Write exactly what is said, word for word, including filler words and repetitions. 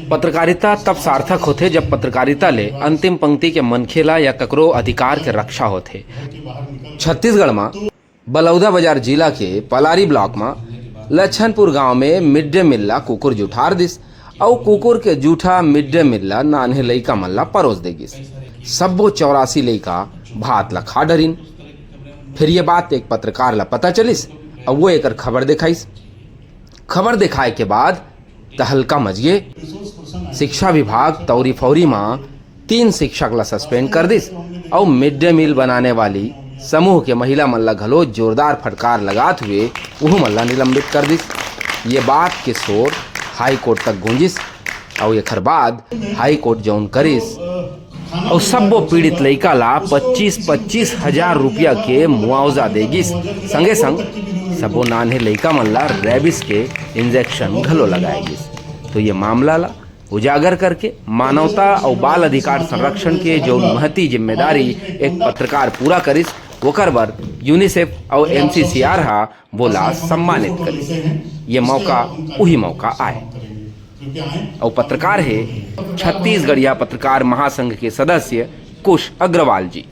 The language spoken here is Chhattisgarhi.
पत्रकारिता तब सार्थक होथे, जब पत्रकारिता ले अंतिम पंक्ति के मनखे ला या ककरो अधिकार के रक्षा होथे। छत्तीसगढ़ म बलौदाबाजार जिला के पलारी ब्लॉक म लछनपुर गांव में मिड डे मील ला कुकुर जुठार दिस, अउ कुकुर के जूठा मिड डे मील ला नान्हे लइका मन ला परोस दे गिस। सब्बो चौरासी लइका भात ला खा डरिन। फिर ये बात एक पत्रकार ला पता चलिस, अउ वो एकर खबर दिखाइस। खबर दिखाए के बाद तहलका मच गे। शिक्षा विभाग तौरी फौरी म तीन शिक्षक ला सस्पेंड कर दिस, अउ मिड डे मील बनाने वाली समूह के महिला मन ला घलो जोरदार फटकार लगात हुए उहू मन ला निलंबित कर दिस। ये बात के शोर हाई कोर्ट तक गूंजिस, अउ एखर बाद हाई कोर्ट जौन करिस, अउ सब्बो पीड़ित लइका ला पच्चीस पच्चीस हजार रुपया के मुआवजा दे गिस। संगे संग सब्बो नान्हे लइका मन ला रैबिस के इंजेक्शन घलो लगाए गिस। तो ये मामला ला उजागर करके मानवता अउ बाल अधिकार संरक्षण के जौन महती जिम्मेदारी एक पत्रकार पूरा करिस, ओकर बर यूनिसेफ अउ एमसीसीआर हा वोला सम्मानित करिस। ये मौका उही मौका आय। अउ पत्रकार हे छत्तीसगढ़िया पत्रकार महासंघ के सदस्य कुश अग्रवाल जी।